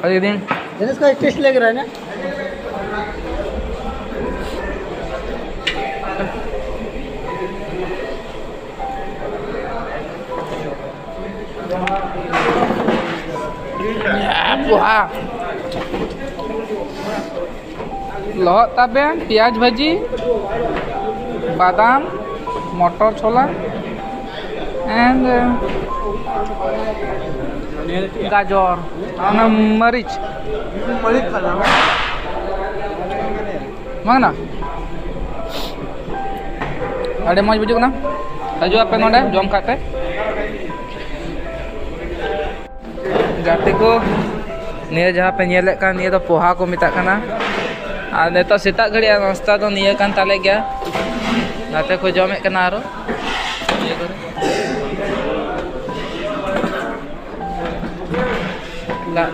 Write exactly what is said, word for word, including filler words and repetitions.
ᱟᱹᱰᱤ ᱫᱤᱱ ᱡᱤᱱᱤᱥ ᱠᱚ ᱴᱮᱥᱴ ᱞᱮᱜ ᱨᱮ ᱱᱟ᱾ ᱯᱚᱦᱟ, ᱞᱚᱦᱚᱫ ᱛᱟᱵᱮᱱ, ᱯᱮᱸᱭᱟᱡᱽ ᱵᱷᱟᱹᱡᱤ, ᱵᱟᱫᱟᱢ, ᱢᱚᱴᱚᱨ ᱪᱷᱳᱞᱟ, and ᱜᱟᱡᱚᱨ, ᱚᱱᱟ ᱢᱟᱹᱨᱤᱪ᱾ ᱵᱟᱝ ᱠᱟᱱᱟ? ᱟᱹᱰᱤ ᱢᱚᱡᱽ ᱵᱩᱡᱩᱜ ᱠᱟᱱᱟ᱾ ᱦᱤᱡᱩᱜ ᱟᱯᱮ ᱱᱚᱰᱮ ᱡᱚᱢ ᱠᱷᱟᱡ ᱯᱮ᱾ ᱜᱟᱛᱮ ᱠᱚ, ᱱᱤᱭᱟᱹ ᱡᱟᱦᱟᱸ ᱯᱮ ᱧᱮᱞᱮᱫ ᱠᱟᱱ, ᱱᱤᱭᱟᱹ ᱫᱚ ᱯᱚᱦᱟ ᱠᱚ ᱢᱮᱛᱟᱜ ᱠᱟᱱᱟ᱾ ᱟᱨ ᱱᱤᱛᱚᱜ ᱥᱮᱛᱟᱜ ᱜᱷᱟᱹᱲᱤᱡ ᱱᱟᱥᱛᱟ ᱫᱚ ᱱᱤᱭᱟᱹ ᱠᱟᱱ ᱛᱟᱞᱮ ᱜᱮᱭᱟ᱾ ᱜᱟᱛᱮ ᱠᱚ ᱡᱚᱢᱮᱫ ᱠᱟᱱᱟ ᱟᱨᱚ ᱱᱤᱭᱟᱹ ᱠᱚᱨᱮ᱾ ᱞᱟ-